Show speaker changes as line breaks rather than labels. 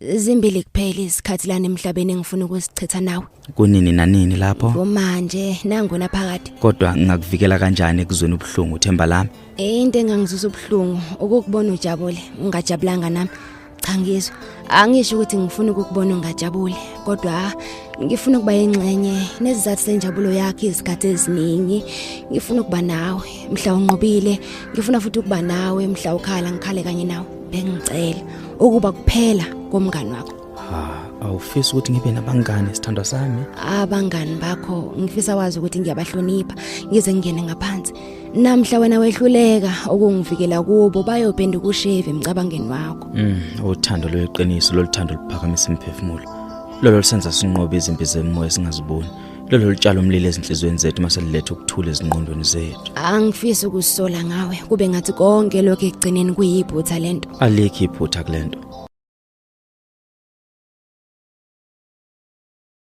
Zimbili kuphela izikhathi lana emhlabeni engifuna ukuzichitha nawe.
Kunini nanini lapho?
Kumanje nangona phakade.
Kodwa ngingakuvikela kanjani ekuzweni ubuhlungu themba lami?
Into engangizwisa ubuhlungu ukukubona ujabule, ungajabulanga nami. Cha ngizwa. Angisho ukuthi ngifuna ukukubona ungajabuli, kodwa ngifuna ukuba yingxenye nezizathu senjabulo yakhe izikhathi eziningi. Ngifuna ukuba nawe mhla unqobile, ngifuna futhi ukuba nawe mhla ukhala ngikhale kanye nawe. Bengicela ukuba kuphela komngani wakho.
Ha, awufisi ukuthi ngibe nabangani sithandwa sami?
Abangani bakho ngifisa wazi ukuthi ngiyabahlonipha, ngize ngingene ngaphansi. Namhla wena wehluleka ukungivikela kubo bayophenduka ushevu emcabangeni wakho.
Uthando lweqiniso loluthando luphakamisa imiphefumulo. Lolo lusenza sinqobe izimpi zemoya esingaziboni. Lolo lutshala umlilo ezinhliziyweni zethu mase liletha ukuthula ezingqondweni zethu.
Angifisi ukusola ngawe kube ngathi konke lokho ekugcineni kuyiphutha lento.
Alikho iphutha kulento.